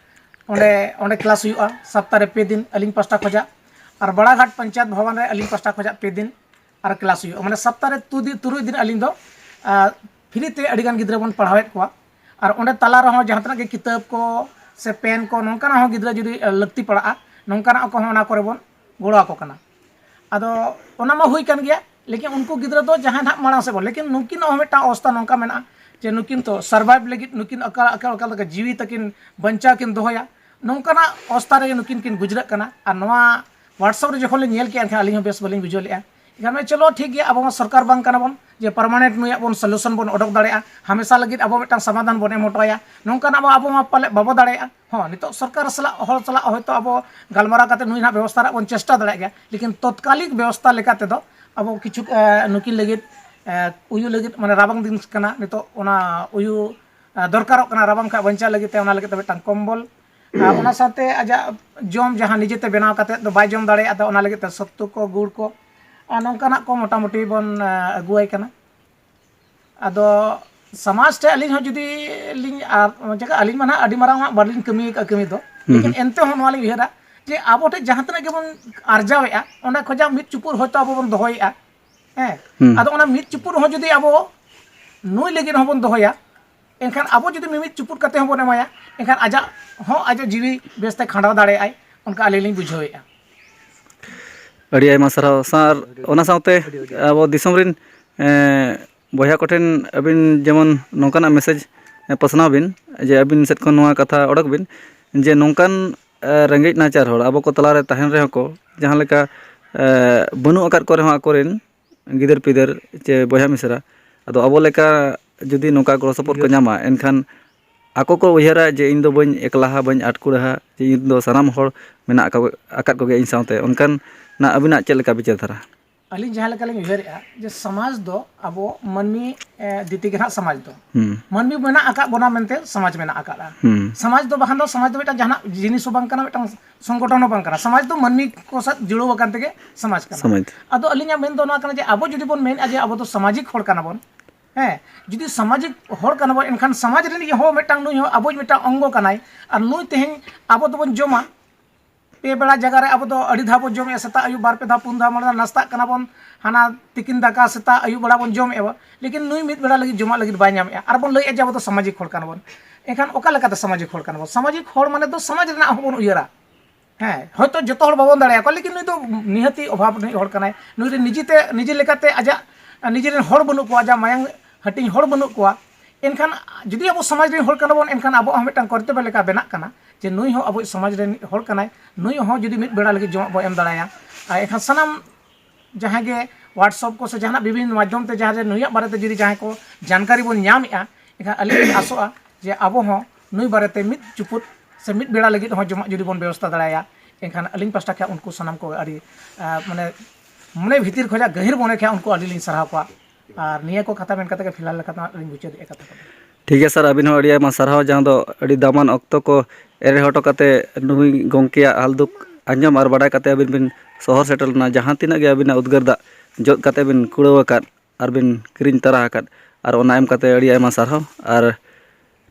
ᱚᱸᱰᱮ, ᱚᱸᱰᱮ ᱠᱞᱟᱥ ᱦᱩᱭᱩᱜᱼᱟ ᱥᱟᱯᱛᱟ ᱨᱮ ᱯᱮ ᱫᱤᱱ ᱟᱹᱞᱤᱧ ᱯᱟᱥᱴᱟ ᱠᱷᱚᱱᱟᱜ, ᱟᱨ ᱵᱟᱲᱟᱜᱷᱟᱴ ᱯᱚᱧᱪᱟᱭᱮᱛ ᱵᱷᱚᱵᱚᱱ ᱨᱮ ᱟᱹᱞᱤᱧ ᱯᱟᱥᱴᱟ ᱠᱷᱚᱱᱟᱜ ᱯᱮ ᱫᱤᱱ ᱟᱨ ᱠᱞᱟᱥ ᱦᱩᱭᱩᱜᱼᱟ᱾ ᱢᱟᱱᱮ ᱥᱟᱯᱛᱟ ᱨᱮ ᱛᱩ-, ᱫᱤ-, ᱛᱩᱨᱩᱭ ᱫᱤᱱ ᱟᱹᱞᱤᱧ ᱫᱚ, ᱟ, ᱯᱷᱨᱤ ᱛᱮ ᱟᱹᱰᱤᱜᱟᱱ ᱜᱤᱫᱽᱨᱟᱹ ᱵᱚᱱ ᱯᱟᱲᱦᱟᱣᱮᱫ ᱠᱚᱣᱟ᱾ ᱟᱨ ᱚᱸᱰᱮ ᱛᱟᱞᱟ ᱨᱮᱦᱚᱸ ᱡᱟᱦᱟᱸ ᱛᱤᱱᱟᱹᱜ ᱜᱮ ᱠᱤᱛᱟᱹᱵ ᱠᱚ ᱥᱮ ᱯᱮᱱ ᱠᱚ, ᱱᱚᱝᱠᱟᱱᱟᱜ ᱦᱚᱸ ᱜᱤᱫᱽᱨᱟᱹ ᱡᱩᱫᱤ, ᱟ, ᱞᱟᱹᱠᱛᱤ ᱯᱟᱲᱟᱜᱼᱟ, ᱱᱚᱝᱠᱟᱱᱟᱜ ᱠᱚᱦᱚᱸ ᱚᱱᱟ ᱠᱚᱨᱮ ᱵᱚᱱ ᱜᱚᱲᱚ ᱟᱠᱚ ᱠᱟᱱᱟ᱾ ᱟᱫᱚ ᱚᱱᱟ ᱢᱟ ᱦᱩᱭ ᱠᱟᱱ ᱜᱮᱭᱟ, ᱞᱮᱠᱤᱱ ᱩᱱᱠᱩ ᱜᱤᱫᱽᱨᱟᱹ ᱫᱚ ᱡᱟᱦᱟᱸᱭ ᱱᱟᱦᱟᱜ ᱢᱟᱲᱟᱝ ᱥᱮᱫ ᱵᱚᱱ, ᱞᱮᱠᱤᱱ ᱱᱩᱠᱤᱱᱟᱜ ᱦᱚᱸ ᱢᱤᱫᱴᱟᱝ ᱚᱵᱚᱥᱛᱟ ᱱᱚᱝᱠᱟ ᱢᱮᱱᱟᱜᱼᱟ ᱡᱮ ᱱᱩᱠᱤᱱ ᱛᱚ ᱥᱟᱨᱵᱷᱟᱭᱤᱵᱷ ᱞᱟᱹᱜᱤᱫ, ᱱᱩᱠᱤᱱ ᱚᱠᱟ, ᱚᱠᱟ, ᱚᱠᱟ ᱞᱮᱠᱟ ᱡᱤᱣᱤ ᱛᱟᱹᱠᱤᱱ ᱵᱟᱧᱪᱟᱣ ᱠᱤᱱ ᱫᱚᱦᱚᱭᱟ, ᱱᱚᱝᱠᱟᱱᱟᱜ ᱚᱵᱚᱥᱛᱟ ᱨᱮᱜᱮ ᱱᱩᱠᱤᱱ ᱠᱤᱱ ᱜᱩᱡᱽᱨᱟᱹᱜ ᱠᱟᱱᱟ᱾ ᱟᱨ ᱱᱚᱣᱟ WhatsApp ᱨᱮ ᱡᱚᱠᱷᱚᱱ ᱞᱤᱧ ᱧᱮᱞ ᱠᱮᱜᱼᱟ, ᱮᱱᱠᱷᱟᱱ ᱟᱹᱞᱤᱧ ᱦᱚᱸ ᱵᱮᱥ ᱵᱟᱹᱞᱤᱧ ᱵᱩᱡᱷᱟᱹᱣ ᱞᱮᱜᱼᱟ᱾ ᱮᱱᱠᱷᱟᱱ ᱢᱮᱱ, ᱪᱚᱞᱚ ᱴᱷᱤᱠ ᱜᱮᱭᱟ, ᱟᱵᱚ ᱢᱟ ᱥᱚᱨᱠᱟᱨ ᱵᱟᱝ ᱠᱟᱱᱟ ᱵᱚᱱ ᱡᱮ ᱯᱟᱨᱢᱟᱱᱮᱱᱴ ᱱᱩᱭᱟᱜ ᱵᱚᱱ ᱥᱚᱞᱩᱥᱚᱱ ᱵᱚᱱ ᱚᱰᱚᱠ ᱫᱟᱲᱮᱭᱟᱜᱼᱟ, ᱦᱟᱢᱮᱥᱟ ᱞᱟᱹᱜᱤᱫ ᱟᱵᱚ ᱢᱤᱫᱴᱟᱝ ᱥᱚᱢᱟᱫᱷᱟᱱ ᱵᱚᱱ ᱮᱢ ᱦᱚᱴᱚ ᱟᱭᱟ, ᱱᱚᱝᱠᱟᱱᱟᱜ ᱢᱟ ᱟᱵᱚ ᱢᱟ ᱯᱟᱞᱮ ᱵᱟᱵᱚ ᱫᱟᱲᱮᱭᱟᱜᱼᱟ᱾ ᱦᱚᱸ, ᱱᱤᱛᱚᱜ ᱥᱚᱨᱠᱟᱨ ᱥᱟᱞᱟᱜ, ᱦᱚᱲ ᱥᱟᱞᱟᱜ ᱦᱚᱭᱛᱳ ᱟᱵᱚ ᱜᱟᱞᱢᱟᱨᱟᱣ ᱠᱟᱛᱮ ᱱᱩᱭ ᱱᱟᱦᱟᱜ ᱵᱮᱵᱚᱥᱛᱷᱟ ᱨᱮᱭᱟᱜ ᱵᱚᱱ ᱪᱮᱥᱴᱟ ᱫᱟᱲᱮᱭᱟᱜ ᱜᱮᱭᱟ, ᱞᱮᱠᱤᱱ ᱛᱚᱛᱠᱟᱞᱤᱠ ᱵᱮᱵᱚᱥᱛᱷᱟ ᱞᱮᱠᱟ ᱛᱮᱫᱚ ᱟᱵᱚ ᱠᱤᱪᱷᱩ, ᱮ, ᱱᱩᱠᱤᱱ ᱞᱟᱹᱜᱤᱫ, ᱮ, ᱩᱭᱩ ᱞᱟᱹᱜᱤᱫ, ᱢᱟᱱᱮ ᱨᱟᱵᱟᱝ ᱫᱤᱱ ᱠᱟᱱᱟ ᱱᱤᱛᱚᱜ, ᱚᱱᱟ ᱩᱭᱩ, ᱮ, ᱫᱚᱨᱠᱟᱨᱚᱜ ᱠᱟᱱᱟ ᱨᱟᱵᱟᱝ ᱠᱷᱚᱱ ᱵᱟᱧᱪᱟᱣ ᱞᱟᱹᱜᱤᱫ ᱛᱮ, ᱚᱱᱟ ᱞᱟᱹᱜᱤᱫ ᱛᱮ ᱢᱤᱫᱴᱟᱝ ᱠᱚᱢᱵᱚᱞ, ᱟᱨ ᱚᱱᱟ ᱥᱟᱶᱛᱮ ᱟᱡᱟᱜ ᱡᱚᱢ ᱡᱟᱦᱟᱸ ᱱᱤᱡᱮᱛᱮ ᱵᱮᱱᱟᱣ ᱠᱟᱛᱮ ᱫᱚ ᱵᱟᱭ ᱡᱚᱢ ᱫᱟᱲᱮᱭᱟᱜᱼᱟ, ᱛᱚ ᱚᱱᱟ ᱞᱟᱹᱜᱤᱫ ᱛᱮ ᱥᱚᱛᱛᱩ ᱠᱚ, ᱜᱩᱲ ᱠᱚ, ᱟᱨ ᱱᱚᱝᱠᱟᱱᱟᱜ ᱠᱚ ᱢᱚᱴᱟᱢᱩᱴᱤ ᱵᱚᱱ, ᱮ, ᱟᱹᱜᱩᱣᱟᱭ ᱠᱟᱱᱟ᱾ ᱟᱫᱚ ᱥᱚᱢᱟᱡᱽ ᱴᱷᱮᱱ ᱟᱹᱞᱤᱧ ᱦᱚᱸ ᱡᱩᱫᱤ ᱞᱤᱧ, ᱟᱨ ᱪᱮᱠᱟ, ᱟᱹᱞᱤᱧ ᱢᱟ ᱱᱟᱦᱟᱜ ᱟᱹᱰᱤ ᱢᱟᱨᱟᱝ ᱦᱟᱸᱜ ᱵᱟᱹᱞᱤᱧ ᱠᱟᱹᱢᱤ ᱟᱠᱟᱫᱼᱟ ᱠᱟᱹᱢᱤ ᱫᱚ, ᱦᱩᱸ ᱞᱮᱠᱤᱱ ᱦᱩᱸ᱾ ᱮᱱᱛᱮ ᱦᱚᱸ ᱱᱚᱣᱟ ᱞᱤᱧ ᱩᱭᱦᱟᱹᱨᱟ ᱡᱮ ᱟᱵᱚ ᱴᱷᱮᱱ ᱡᱟᱦᱟᱸ ᱛᱤᱱᱟᱹᱜ ᱜᱮᱵᱚᱱ ᱟᱨᱡᱟᱣᱮᱫᱼᱟ, ᱚᱸᱰᱮ ᱠᱷᱚᱱᱟᱜ ᱢᱤᱫ ᱪᱩᱯᱩᱫ ᱦᱚᱭᱛᱳ ᱟᱵᱚ ᱵᱚᱱ ᱫᱚᱦᱚᱭᱮᱫᱼᱟ, ᱦᱮᱸ᱾ ᱦᱩᱸ᱾ ᱟᱫᱚ ᱚᱱᱟ ᱢᱤᱫ ᱪᱩᱯᱩᱫ ᱦᱚᱸ ᱡᱩᱫᱤ ᱟᱵᱚ ᱱᱩᱭ ᱞᱟᱹᱜᱤᱫ ᱦᱚᱸᱵᱚᱱ ᱫᱚᱦᱚᱭᱟ, ᱮᱱᱠᱷᱟᱱ ᱟᱵᱚ ᱡᱩᱫᱤ ᱢᱤᱢᱤᱫ ᱪᱩᱯᱩᱫ ᱠᱟᱛᱮ ᱦᱚᱸᱵᱚᱱ ᱮᱢᱟᱭᱟ, ᱮᱱᱠᱷᱟᱱ ᱟᱡᱟᱜ ᱦᱚᱸ ᱟᱡᱟᱜ ᱡᱤᱣᱤ ᱵᱮᱥᱛᱮ ᱠᱷᱟᱸᱰᱟᱣ ᱫᱟᱲᱮᱭᱟᱜᱼᱟᱭ, ᱚᱱᱠᱟ ᱟᱹᱞᱤᱧ ᱞᱤᱧ ᱵᱩᱡᱷᱟᱹᱣᱮᱫᱼᱟ᱾ ᱟᱹᱰᱤ ᱟᱭᱢᱟ ᱥᱟᱨᱦᱟᱣ ᱥᱟᱨ᱾ ᱚᱱᱟ ᱥᱟᱶᱛᱮ ᱟᱵᱚ ᱫᱤᱥᱚᱢ ᱨᱮᱱ, ᱮᱸ, ᱵᱚᱭᱦᱟ ᱠᱚᱴᱷᱮᱱ ᱟᱹᱵᱤᱱ ᱡᱮᱢᱚᱱ ᱱᱚᱝᱠᱟᱱᱟᱜ message ᱯᱟᱥᱱᱟᱣ ᱵᱤᱱ, ᱡᱮ ᱟᱹᱵᱤᱱ ᱥᱮᱫ ᱠᱷᱚᱱ ᱱᱚᱣᱟ ᱠᱟᱛᱷᱟ ᱚᱰᱚᱠ ᱵᱤᱱ, ᱡᱮ ᱱᱚᱝᱠᱟᱱ, ᱮᱸ, ᱨᱮᱸᱜᱮᱡ ᱱᱟᱪᱟᱨ ᱦᱚᱲ ᱟᱵᱚ ᱠᱚ ᱛᱟᱞᱟᱨᱮ ᱛᱟᱦᱮᱱ ᱨᱮᱦᱚᱸ ᱠᱚ, ᱡᱟᱦᱟᱸ ᱞᱮᱠᱟ, ᱮᱸ, ᱵᱟᱹᱱᱩᱜ ᱟᱠᱟᱫ ᱠᱚ ᱨᱮᱦᱚᱸ ᱟᱠᱚᱨᱮᱱ ᱜᱤᱫᱟᱹᱨ ᱯᱤᱫᱟᱹᱨ ᱪᱮ ᱵᱚᱭᱦᱟ ᱢᱤᱥᱨᱟ, ᱟᱫᱚ ᱟᱵᱚ ᱞᱮᱠᱟ ᱡᱩᱫᱤ ᱱᱚᱝᱠᱟ ᱜᱚᱲᱚ ᱥᱚᱯᱚᱦᱚᱫ ᱠᱚ ᱧᱟᱢᱟ, ᱮᱱᱠᱷᱟᱱ ᱟᱠᱚ ᱠᱚ ᱩᱭᱦᱟᱹᱨᱟ ᱡᱮ ᱤᱧ ᱫᱚ ᱵᱟᱹᱧ ᱮᱠᱞᱟᱦᱟ, ᱵᱟᱹᱧ ᱟᱴᱠᱩᱲᱟᱹᱦᱟ, ᱡᱮ ᱤᱧ ᱫᱚ ᱥᱟᱱᱟᱢ ᱦᱚᱲ ᱢᱮᱱᱟᱜ ᱟᱠᱟ-, ᱟᱠᱟᱫ ᱠᱚᱜᱮᱭᱟ ᱤᱧ ᱥᱟᱶᱛᱮ᱾ ᱚᱱᱠᱟᱱᱟᱜ ᱟᱹᱵᱤᱱᱟᱜ ᱪᱮᱫ ᱞᱮᱠᱟ ᱵᱤᱪᱟᱹᱨ ᱫᱷᱟᱨᱟ? ᱟᱹᱞᱤᱧ ᱡᱟᱦᱟᱸ ᱞᱮᱠᱟᱞᱤᱧ ᱩᱭᱦᱟᱹᱨᱮᱜᱼᱟ, ᱡᱮ ᱥᱚᱢᱟᱡᱽ ᱫᱚ ᱟᱵᱚ ᱢᱟᱹᱱᱢᱤ, ᱮ, ᱫᱤ ᱛᱮᱜᱮ ᱱᱟᱦᱟᱜ ᱥᱚᱢᱟᱡᱽ ᱫᱚ᱾ ᱦᱩᱸ᱾ ᱢᱟᱹᱱᱢᱤ ᱢᱮᱱᱟᱜ ᱟᱠᱟᱫ ᱵᱚᱱᱟ ᱢᱮᱱᱛᱮ ᱥᱚᱢᱟᱡᱽ ᱢᱮᱱᱟᱜ ᱟᱠᱟᱫᱼᱟ᱾ ᱦᱩᱸ᱾ ᱥᱚᱢᱟᱡᱽ ᱫᱚ ᱵᱟᱠᱷᱟᱱ ᱫᱚ ᱥᱚᱢᱟᱡᱽ ᱫᱚ ᱢᱤᱫᱴᱟᱝ ᱡᱟᱦᱟᱱᱟᱜ ᱡᱤᱱᱤᱥ ᱦᱚᱸ ᱵᱟᱝ ᱠᱟᱱᱟ, ᱢᱤᱫᱴᱟᱝ ᱥᱚᱝᱜᱚᱴᱷᱚᱱ ᱦᱚᱸ ᱵᱟᱝ ᱠᱟᱱᱟ᱾ ᱥᱚᱢᱟᱡᱽ ᱫᱚ ᱢᱟᱹᱱᱢᱤ ᱠᱚ ᱥᱟᱶ ᱡᱩᱲᱟᱹᱣ ᱟᱠᱟᱱ ᱛᱮᱜᱮ ᱥᱚᱢᱟᱡᱽ ᱠᱟᱱᱟ᱾ ᱥᱚᱢᱟᱡᱽ᱾ ᱟᱫᱚ ᱟᱹᱞᱤᱧᱟᱜ ᱢᱮᱱ ᱫᱚ ᱱᱚᱣᱟ ᱠᱟᱱᱟ ᱡᱮ ᱟᱵᱚ ᱡᱩᱫᱤ ᱵᱚᱱ ᱢᱮᱱᱟ ᱡᱮ ᱟᱵᱚ ᱫᱚ ᱥᱟᱢᱟᱡᱤᱠ ᱦᱚᱲ ᱠᱟᱱᱟ ᱵᱚᱱ, ᱦᱮᱸ, ᱡᱩᱫᱤ ᱥᱟᱢᱟᱡᱤᱠ ᱦᱚᱲ ᱠᱟᱱᱟ ᱵᱚᱱ, ᱮᱱᱠᱷᱟᱱ ᱥᱚᱢᱟᱡᱽ ᱨᱤᱱᱤᱡ ᱦᱚᱸ ᱢᱤᱫᱴᱟᱝ, ᱱᱩᱭ ᱦᱚᱸ ᱟᱵᱚᱭᱤᱡ ᱢᱤᱫᱴᱟᱝ ᱚᱝᱜᱚ ᱠᱟᱱᱟᱭ᱾ ᱟᱨ ᱱᱩᱭ ᱛᱮᱦᱮᱧ ᱟᱵᱚ ᱫᱚᱵᱚᱱ ᱡᱚᱢᱟ, ᱯᱮ ᱵᱮᱲᱟ ᱡᱟᱭᱜᱟ ᱨᱮ ᱟᱵᱚ ᱫᱚ ᱟᱹᱰᱤ ᱫᱷᱟᱣ ᱵᱚᱱ ᱡᱚᱢᱮᱜᱼᱟ, ᱥᱮᱛᱟᱜ ᱟᱹᱭᱩᱵ ᱵᱟᱨ ᱯᱮ ᱫᱷᱟᱣ, ᱯᱩᱱ ᱫᱷᱟᱣ, ᱢᱚᱬᱮ ᱫᱷᱟᱣ ᱱᱟᱥᱛᱟᱜ ᱠᱟᱱᱟ ᱵᱚᱱ, ᱦᱟᱱᱟ ᱛᱤᱠᱤᱱ ᱫᱟᱠᱟ ᱥᱮᱛᱟᱜ ᱟᱹᱭᱩᱵ ᱵᱮᱲᱟ ᱵᱚᱱ ᱡᱚᱢᱮᱜᱼᱟ ᱵᱚᱱ, ᱞᱮᱠᱤᱱ ᱱᱩᱭ ᱢᱤᱫ ᱵᱮᱲᱟ ᱞᱟᱹᱜᱤᱫ ᱡᱚᱢᱟᱜ ᱞᱟᱹᱜᱤᱫ ᱵᱟᱭ ᱧᱟᱢᱮᱜᱼᱟ, ᱟᱨ ᱵᱚᱱ ᱞᱟᱹᱭᱮᱜᱼᱟ ᱡᱮ ᱟᱵᱚ ᱫᱚ ᱥᱟᱢᱟᱡᱤᱠ ᱦᱚᱲ ᱠᱟᱱᱟ ᱵᱚᱱ᱾ ᱮᱱᱠᱷᱟᱱ ᱚᱠᱟ ᱞᱮᱠᱟᱛᱮ ᱥᱟᱢᱟᱡᱤᱠ ᱦᱚᱲ ᱠᱟᱱᱟ ᱵᱚᱱ? ᱥᱟᱢᱟᱡᱤᱠ ᱦᱚᱲ ᱢᱟᱱᱮ ᱫᱚ ᱥᱚᱢᱟᱡᱽ ᱨᱮᱱᱟᱜ ᱦᱚᱸᱵᱚᱱ ᱩᱭᱦᱟᱹᱨᱟ᱾ ᱦᱮᱸ, ᱦᱚᱭᱛᱚ ᱡᱚᱛᱚ ᱦᱚᱲ ᱵᱟᱵᱚᱱ ᱫᱟᱲᱮᱭᱟᱠᱚᱣᱟ, ᱞᱮᱠᱤᱱ ᱱᱩᱭ ᱫᱚ ᱱᱤᱦᱟᱹᱛᱤ ᱚᱵᱷᱟᱵᱽ ᱨᱤᱱᱤᱡ ᱦᱚᱲ ᱠᱟᱱᱟᱭ᱾ ᱱᱩᱭ ᱨᱮᱱ ᱱᱤᱡᱮᱛᱮ, ᱱᱤᱡᱮ ᱞᱮᱠᱟᱛᱮ ᱟᱡᱟᱜ, ᱱᱤᱡᱮ ᱨᱮᱱ ᱦᱚᱲ ᱵᱟᱹᱱᱩᱜ ᱠᱚᱣᱟ, ᱟᱡᱟᱜ ᱢᱟᱭᱟᱝ ᱦᱟᱹᱴᱤᱧ ᱦᱚᱲ ᱵᱟᱹᱱᱩᱜ ᱠᱚᱣᱟ᱾ ᱮᱱᱠᱷᱟᱱ ᱡᱩᱫᱤ ᱟᱵᱚ ᱥᱚᱢᱟᱡᱽ ᱨᱮᱱ ᱦᱚᱲ ᱠᱟᱱᱟ ᱵᱚᱱ, ᱮᱱᱠᱷᱟᱱ ᱟᱵᱚᱣᱟᱜ ᱦᱚᱸ ᱢᱤᱫᱴᱟᱝ ᱠᱚᱨᱛᱚᱵᱽᱵᱚ ᱞᱮᱠᱟ ᱵᱮᱱᱟᱜ ᱠᱟᱱᱟ ᱡᱮ ᱱᱩᱭ ᱦᱚᱸ ᱟᱵᱚᱭᱤᱡ ᱥᱚᱢᱟᱡᱽ ᱨᱮᱱ ᱦᱚᱲ ᱠᱟᱱᱟᱭ, ᱱᱩᱭ ᱦᱚᱸ ᱡᱩᱫᱤ ᱢᱤᱫ ᱵᱮᱲᱟ ᱞᱟᱹᱜᱤᱫ ᱡᱚᱢᱟᱜ ᱵᱚᱱ ᱮᱢ ᱫᱟᱲᱮᱟᱭᱟ᱾ ᱟᱨ ᱮᱱᱠᱷᱟᱱ ᱥᱟᱱᱟᱢ ᱡᱟᱦᱟᱸᱭ ᱜᱮ WhatsApp ᱠᱚ ᱥᱮ ᱡᱟᱦᱟᱱᱟᱜ ᱵᱤᱵᱷᱤᱱᱱᱚ ᱢᱟᱫᱽᱫᱷᱚᱢ ᱛᱮ ᱡᱟᱦᱟᱸ ᱡᱮ ᱱᱩᱭᱟᱜ ᱵᱟᱨᱮᱛᱮ ᱡᱩᱫᱤ ᱡᱟᱦᱟᱸᱭ ᱠᱚ ᱡᱟᱱᱠᱟᱨᱤ ᱵᱚᱱ ᱧᱟᱢᱮᱜᱼᱟ, ᱮᱱᱠᱷᱟᱱ ᱟᱹᱞᱤᱧ ᱞᱤᱧ ᱟᱥᱚᱜᱼᱟ ᱡᱮ ᱟᱵᱚ ᱦᱚᱸ ᱱᱩᱭ ᱵᱟᱨᱮᱛᱮ ᱢᱤᱫ ᱪᱩᱯᱩᱫ ᱥᱮ ᱢᱤᱫ ᱵᱮᱲᱟ ᱞᱟᱹᱜᱤᱫ ᱦᱚᱸ ᱡᱚᱢᱟᱜ ᱡᱩᱫᱤ ᱵᱚᱱ ᱵᱮᱵᱚᱥᱛᱷᱟ ᱫᱟᱲᱮᱟᱭᱟ, ᱮᱱᱠᱷᱟᱱ ᱟᱹᱞᱤᱧ ᱯᱟᱥᱴᱟ ᱠᱷᱚᱱ ᱩᱱᱠᱩ ᱥᱟᱱᱟᱢ ᱠᱚ ᱟᱹᱰᱤ, ᱟᱸ, ᱢᱟᱱᱮ, ᱢᱚᱱᱮ ᱵᱷᱤᱛᱤᱨ ᱠᱷᱚᱱᱟᱜ ᱜᱟᱹᱦᱤᱨ ᱢᱚᱱᱮ ᱠᱷᱚᱱ ᱩᱱᱠᱩ ᱟᱹᱰᱤ ᱞᱤᱧ ᱥᱟᱨᱦᱟᱣ ᱠᱚᱣᱟ᱾ ᱟᱨ ᱱᱤᱭᱟᱹ ᱠᱚ ᱠᱟᱛᱷᱟ ᱢᱮᱱ ᱠᱟᱛᱮ ᱜᱮ ᱯᱷᱤᱞᱦᱟᱞ ᱞᱮᱠᱟ ᱫᱚ ᱦᱟᱸᱜ ᱞᱤᱧ ᱢᱩᱪᱟᱹᱫᱮᱜᱼᱟ ᱠᱟᱛᱷᱟ ᱠᱚᱫᱚ᱾ ᱴᱷᱤᱠ ᱜᱮᱭᱟ ᱥᱟᱨ, ᱟᱹᱵᱤᱱ ᱦᱚᱸ ᱟᱹᱰᱤ ᱟᱭᱢᱟ ᱥᱟᱨᱦᱟᱣ, ᱡᱟᱦᱟᱸ ᱫᱚ ᱟᱹᱰᱤ ᱫᱟᱢᱟᱱ ᱚᱠᱛᱚ ᱠᱚ ᱮᱨ ᱦᱚᱴᱚ ᱠᱟᱛᱮ ᱱᱩᱭ ᱜᱚᱢᱠᱮᱭᱟᱜ ᱦᱟᱞ ᱫᱩᱠ ᱟᱸᱡᱚᱢ ᱟᱨ ᱵᱟᱰᱟᱭ ᱠᱟᱛᱮ ᱟᱹᱵᱤᱱ ᱵᱤᱱ ᱥᱚᱦᱚᱨ ᱥᱮᱴᱮᱨ ᱞᱮᱱᱟ, ᱡᱟᱦᱟᱸ ᱛᱤᱱᱟᱹᱜ ᱜᱮ ᱟᱹᱵᱤᱱᱟᱜ ᱩᱫᱽᱜᱟᱹᱨ ᱫᱟᱜ ᱡᱚᱫ ᱠᱟᱛᱮ ᱵᱤᱱ ᱠᱩᱲᱟᱹᱣ ᱟᱠᱟᱫ ᱟᱨ ᱵᱤᱱ ᱠᱤᱨᱤᱧ ᱛᱟᱨᱟ ᱟᱠᱟᱫ, ᱟᱨ ᱚᱱᱟ ᱮᱢ ᱠᱟᱛᱮ ᱟᱹᱰᱤ ᱟᱭᱢᱟ ᱥᱟᱨᱦᱟᱣ᱾ ᱟᱨ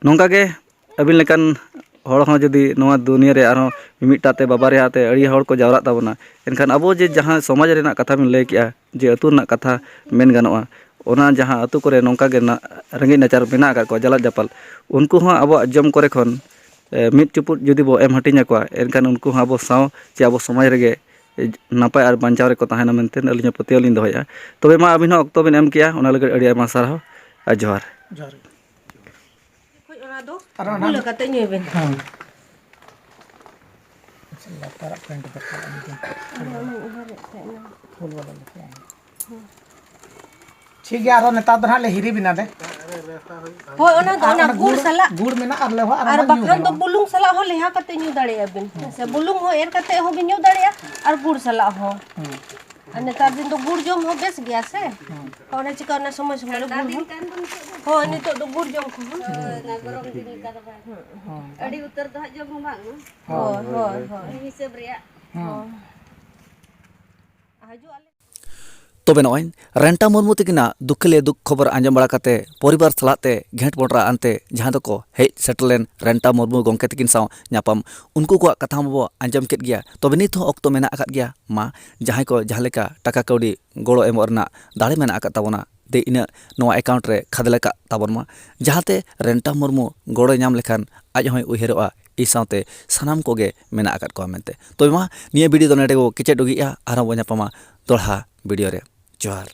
ᱱᱚᱝᱠᱟ ᱜᱮ ᱟᱹᱵᱤᱱ ᱞᱮᱠᱟᱱ ᱦᱚᱲ ᱦᱚᱸ ᱡᱩᱫᱤ ᱱᱚᱣᱟ ᱫᱩᱱᱤᱭᱟᱹ ᱨᱮ ᱟᱨᱦᱚᱸ ᱢᱤᱢᱤᱫᱴᱟᱜ ᱛᱮ ᱵᱟᱵᱟᱨᱭᱟ ᱛᱮ ᱟᱹᱰᱤ ᱦᱚᱲ ᱠᱚ ᱡᱟᱣᱨᱟᱜ ᱛᱟᱵᱚᱱᱟ, ᱮᱱᱠᱷᱟᱱ ᱟᱵᱚ ᱡᱮ ᱡᱟᱦᱟᱸ ᱥᱚᱢᱟᱡᱽ ᱨᱮᱱᱟᱜ ᱠᱟᱛᱷᱟ ᱵᱤᱱ ᱞᱟᱹᱭ ᱠᱮᱜᱼᱟ, ᱡᱮ ᱟᱹᱛᱩ ᱨᱮᱱᱟᱜ ᱠᱟᱛᱷᱟ ᱢᱮᱱ ᱜᱟᱱᱚᱜᱼᱟ, ᱚᱱᱟ ᱡᱟᱦᱟᱸ ᱟᱹᱛᱩ ᱠᱚᱨᱮ ᱱᱚᱝᱠᱟ ᱜᱮ ᱱᱟ-, ᱨᱮᱸᱜᱮᱡ ᱱᱟᱪᱟᱨ ᱢᱮᱱᱟᱜ ᱟᱠᱟᱫ ᱠᱚᱣᱟ, ᱡᱟᱞᱟᱫ ᱡᱟᱯᱟᱞ, ᱩᱱᱠᱩ ᱦᱚᱸ ᱟᱵᱚᱣᱟᱜ ᱡᱚᱢ ᱠᱚᱨᱮ ᱠᱷᱚᱱ, ᱮ, ᱢᱤᱫ ᱪᱩᱯᱩᱫ ᱡᱩᱫᱤ ᱵᱚ ᱮᱢ ᱦᱟᱹᱴᱤᱧ ᱟᱠᱚᱣᱟ, ᱮᱱᱠᱷᱟᱱ ᱩᱱᱠᱩ ᱦᱚᱸ ᱟᱵᱚ ᱥᱟᱶ ᱪᱮ ᱟᱵᱚ ᱥᱚᱢᱟᱡᱽ ᱨᱮᱜᱮ, ᱮ, ᱱᱟᱯᱟᱭ ᱟᱨ ᱵᱟᱧᱪᱟᱣ ᱨᱮᱠᱚ ᱛᱟᱦᱮᱱᱟ ᱢᱮᱱᱛᱮ ᱟᱹᱞᱤᱧ ᱦᱚᱸ ᱯᱟᱹᱛᱭᱟᱹᱣ ᱞᱤᱧ ᱫᱚᱦᱚᱭᱮᱫᱼᱟ᱾ ᱛᱚᱵᱮ ᱢᱟ, ᱟᱹᱵᱤᱱ ᱦᱚᱸ ᱚᱠᱛᱚ ᱵᱤᱱ ᱮᱢ ᱠᱮᱜᱼᱟ, ᱚᱱᱟ ᱞᱟᱹᱜᱤᱫ ᱟᱹᱰᱤ ᱟᱭᱢᱟ ᱥᱟᱨᱦᱟᱣ ᱟᱨ ᱡᱚᱦᱟᱨ᱾ ᱡᱚᱦᱟᱨ ᱜᱮ᱾ ᱦᱳᱭ, ᱚᱱᱟ ᱫᱚ ᱟᱨ ᱚᱱᱟ ᱜᱩᱞᱟᱹ ᱠᱟᱛᱮ ᱧᱩᱭ ᱵᱮᱱ᱾ ᱦᱮᱸ᱾ ᱞᱟᱛᱟᱨᱟᱜ ᱯᱮᱱᱴ ᱫᱚ ᱠᱟᱜ ᱟᱹᱧ ᱛᱚ᱾ ᱟᱨ ᱚᱱᱟ ᱩᱭᱦᱟᱹᱨᱮᱫ ᱛᱟᱦᱮᱸ ᱱᱟ᱾ ᱯᱷᱩᱞ ᱵᱟᱞᱟ ᱞᱮᱠᱟ᱾ ᱴᱷᱤᱠ ᱜᱮᱭᱟ, ᱟᱨᱚ ᱱᱮᱛᱟᱨ ᱫᱚ ᱦᱟᱸᱜ ᱞᱮ ᱦᱤᱨᱤ ᱵᱮᱱᱟ ᱞᱮ᱾ ᱦᱳᱭ, ᱚᱱᱟ ᱫᱚ ᱟᱨ ᱚᱱᱟ ᱚᱱᱟ ᱜᱩᱲ ᱜᱩᱲ, ᱥᱟᱞᱟᱜ᱾ ᱜᱩᱲ ᱢᱮᱱᱟᱜᱼᱟ ᱟᱨ ᱞᱮᱣᱦᱟ ᱟᱨ ᱟᱨ ᱚᱱᱟ ᱧᱩ ᱵᱟᱠᱷᱟᱱ ᱫᱚ ᱜᱟᱱᱚᱜᱼᱟ᱾ ᱵᱩᱞᱩᱝ ᱥᱟᱞᱟᱜ ᱦᱚᱸ ᱞᱮᱣᱦᱟ ᱠᱟᱛᱮ ᱧᱩ ᱫᱟᱲᱮᱭᱟᱜᱼᱟ ᱵᱤᱱ᱾ ᱦᱮᱸ᱾ ᱥᱮ ᱵᱩᱞᱩᱝ ᱦᱚᱸ ᱮᱨ ᱠᱟᱛᱮ ᱦᱚᱸ ᱵᱤᱱ ᱧᱩ ᱫᱟᱲᱮᱭᱟᱜᱼᱟ ᱟᱨ ᱜᱩᱲ ᱥᱟᱞᱟᱜ ᱦᱚᱸ᱾ ᱦᱮᱸ᱾ ᱟᱨ ᱱᱮᱛᱟᱨ ᱫᱤᱱ ᱫᱚ ᱜᱩᱲ ᱡᱚᱢ ᱦᱚᱸ ᱵᱮᱥ ᱜᱮᱭᱟ ᱥᱮ᱾ ᱦᱮᱸ᱾ ᱚᱱᱟ ᱪᱤᱠᱟ ᱚᱱᱟ ᱥᱚᱢᱚᱭ ᱥᱚᱢᱚᱭ ᱨᱮ ᱴᱷᱟᱱᱰᱟ ᱜᱩᱲ ᱫᱤᱱ ᱦᱚᱸ᱾ ᱠᱟᱱ ᱫᱚ ᱱᱤᱛᱚᱜ ᱫᱚ᱾ ᱦᱳᱭ, ᱱᱤᱛᱚᱜ ᱫᱚ ᱜᱩᱲ ᱡᱚᱢ ᱠᱚᱦᱚᱸ᱾ ᱦᱳᱭ, ᱚᱱᱟ ᱜᱚᱨᱚᱢ ᱫᱤᱱ ᱞᱮᱠᱟ ᱫᱚ ᱵᱟᱝ᱾ ᱦᱮᱸ᱾ ᱟᱹᱰᱤ ᱩᱛᱟᱹᱨ ᱫᱚ ᱦᱟᱸᱜ ᱡᱚᱢ ᱦᱚᱸ ᱵᱟᱝ᱾ ᱦᱳᱭ, ᱦᱳᱭ, ᱦᱳᱭ᱾ ᱦᱤᱥᱟᱹᱵ ᱨᱮᱭᱟᱜ᱾ ᱦᱮᱸ᱾ ᱦᱳᱭ᱾ ᱦᱤᱡᱩᱜ ᱟᱞᱮ᱾ ᱛᱚᱵᱮ ᱱᱚᱜᱼᱚᱭ ᱨᱮᱱᱴᱟ ᱢᱩᱨᱢᱩ ᱛᱟᱹᱠᱤᱱᱟᱜ ᱫᱩᱠᱷ ᱞᱮ ᱫᱩᱠᱷ ᱠᱷᱚᱵᱚᱨ ᱟᱸᱡᱚᱢ ᱵᱟᱲᱟ ᱠᱟᱛᱮ ᱯᱚᱨᱤᱵᱟᱨ ᱥᱟᱞᱟᱜ ᱛᱮ ᱜᱷᱮᱸᱴ ᱯᱚᱴᱨᱟ ᱟᱱᱛᱮ ᱡᱟᱦᱟᱸ ᱫᱚᱠᱚ ᱦᱮᱡ ᱥᱮᱴᱮᱨ ᱞᱮᱱ ᱨᱮᱱᱴᱟ ᱢᱩᱨᱢᱩ ᱜᱚᱢᱠᱮ ᱛᱟᱹᱠᱤᱱ ᱥᱟᱶ ᱧᱟᱯᱟᱢ, ᱩᱱᱠᱩ ᱠᱚᱣᱟᱜ ᱠᱟᱛᱷᱟ ᱢᱟᱵᱚ ᱟᱸᱡᱚᱢ ᱠᱮᱫ ᱜᱮᱭᱟ᱾ ᱛᱚᱵᱮ ᱱᱤᱛ ᱦᱚᱸ ᱚᱠᱛᱚ ᱢᱮᱱᱟᱜ ᱟᱠᱟᱫ ᱜᱮᱭᱟ, ᱢᱟ ᱡᱟᱦᱟᱸᱭ ᱠᱚ ᱡᱟᱦᱟᱸ ᱞᱮᱠᱟ ᱴᱟᱠᱟ ᱠᱟᱹᱣᱰᱤ ᱜᱚᱲᱚ ᱮᱢᱚᱜ ᱨᱮᱱᱟᱜ ᱫᱟᱲᱮ ᱢᱮᱱᱟᱜ ᱟᱠᱟᱫ ᱛᱟᱵᱚᱱᱟ, ᱫᱮ ᱤᱱᱟᱹᱜ ᱱᱚᱣᱟ ᱮᱠᱟᱣᱩᱱᱴ ᱨᱮ ᱠᱷᱟᱫᱽᱞᱮ ᱠᱟᱜ ᱛᱟᱵᱚᱱ ᱢᱟ, ᱡᱟᱦᱟᱸᱛᱮ ᱨᱮᱱᱴᱟ ᱢᱩᱨᱢᱩ ᱜᱚᱲᱚᱭ ᱧᱟᱢ ᱞᱮᱠᱷᱟᱱ ᱟᱡ ᱦᱚᱸᱭ ᱩᱭᱦᱟᱹᱨᱚᱜᱼᱟ, ᱤᱧ ᱥᱟᱶᱛᱮ ᱥᱟᱱᱟᱢ ᱠᱚᱜᱮ ᱢᱮᱱᱟᱜ ᱟᱠᱟᱫ ᱠᱚᱣᱟ ᱢᱮᱱᱛᱮ᱾ ᱛᱚᱵᱮ ᱢᱟ, ᱱᱤᱭᱟᱹ ᱵᱷᱤᱰᱤᱭᱳ ᱫᱚ ᱱᱚᱰᱮ ᱜᱮᱵᱚ ᱠᱮᱪᱮᱫ ᱩᱜᱤᱜᱼᱟ, ᱟᱨᱦᱚᱸ ᱵᱚ ᱧᱟᱯᱟᱢᱟ ᱫᱚᱦᱲᱟ ᱵᱷᱤᱰᱤᱭᱳ ᱨᱮ᱾ ᱡᱚᱦᱟᱨ᱾